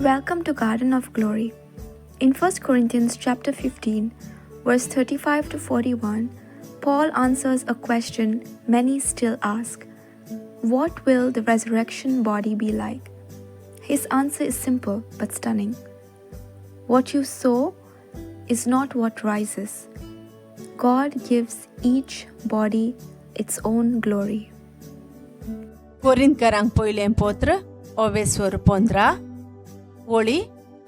Welcome to Garden of Glory. In 1 Corinthians chapter 15, verse 35 to 41, Paul answers a question many still ask. What will the resurrection body be like? His answer is simple but stunning. What you sow is not what rises. God gives each body its own glory. कोरिंतकारांक पयलें पत्र ओवेस्वर 15 वळी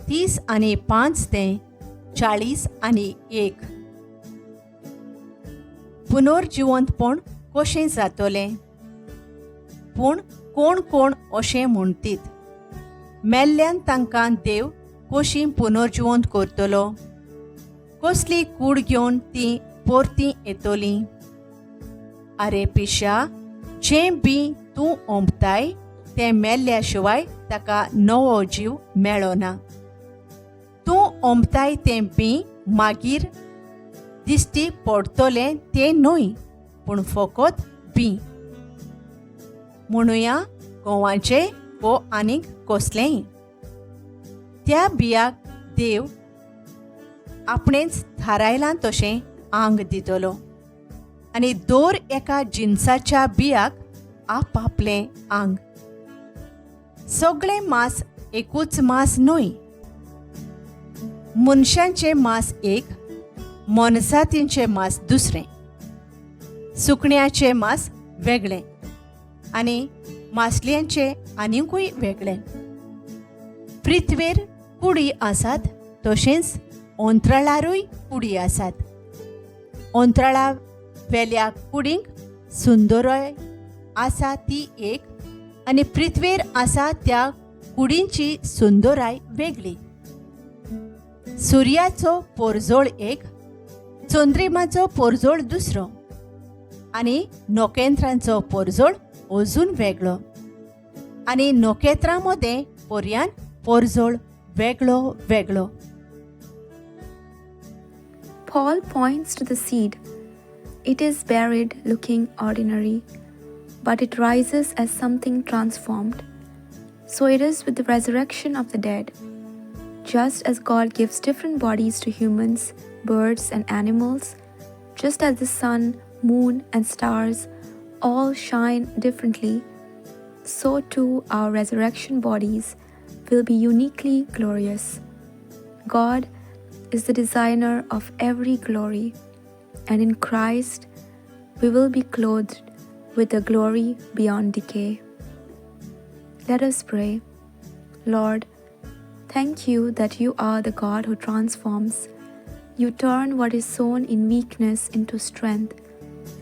35 ते 41. पुनर्जिवंतपण कशें जातलें? पूण कोण कोण अशें म्हणटीत, मेल्ल्यान तांकां देव कशी पुनर्जिवंत करतलो? कसली कूड घेवन तीं परतीं येतलीं? आरे पिशा, जें बी तूं ओंपताय तें मेल्ल्या शिवाय ताका नवो जीव मेळना. तूं ओंपताय तें बी मागीर दिश्टी पडटलें तें न्हय, पूण फकत बी म्हणुया गोवाचें वो आनीक कसलेंय. त्या बियाक देव आपणेंच थारायलां तशें आंग दितलो आनी दर एका जिनसाच्या बियाक आपआपलें आंग. सगळें मांस एकूच मांस न्हय. मनशांचें मांस एक, मोनजातींचें मांस दुसरें, सुकण्याचें मांस वेगळें आनी मासल्यांचें आनीकूय वेगळें. पृथ्वेर कुडी आसात तशेंच अंतराळारूय कुडी आसात. अंतराळा वेल्या कुडींक सुंदराय आसा ती एक आनी पृथ्वेर आसा त्या कुडींची सुंदराय वेगळी. सुर्याचो पोरजोळ एक, चंद्रिमाचो पोरजोळ दुसरो आनी नखेत्रांचो पोरजोळ अजून वेगळो आनी नखेत्रां मदें पर्यान पोरजोळ वेगळो वेगळो. Paul points to the seed. It is buried looking ordinary, but it rises as something transformed. So it is with the resurrection of the dead. Just as God gives different bodies to humans, birds, and animals, just as the sun, moon, and stars all shine differently, so too our resurrection bodies will be uniquely glorious. God is the designer of every glory, and in Christ we will be clothed with a glory beyond decay. Let us pray. Lord, thank you that you are the God who transforms. You turn what is sown in weakness into strength,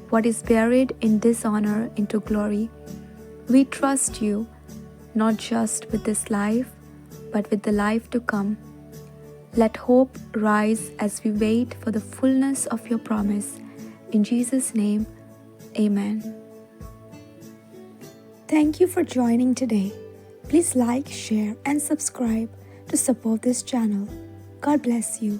what is buried in dishonor into glory. We trust you, not just with this life, but with the life to come. Let hope rise as we wait for the fullness of your promise. In Jesus' name, amen. Thank you for joining today. Please like, share, and subscribe to support this channel. God bless you.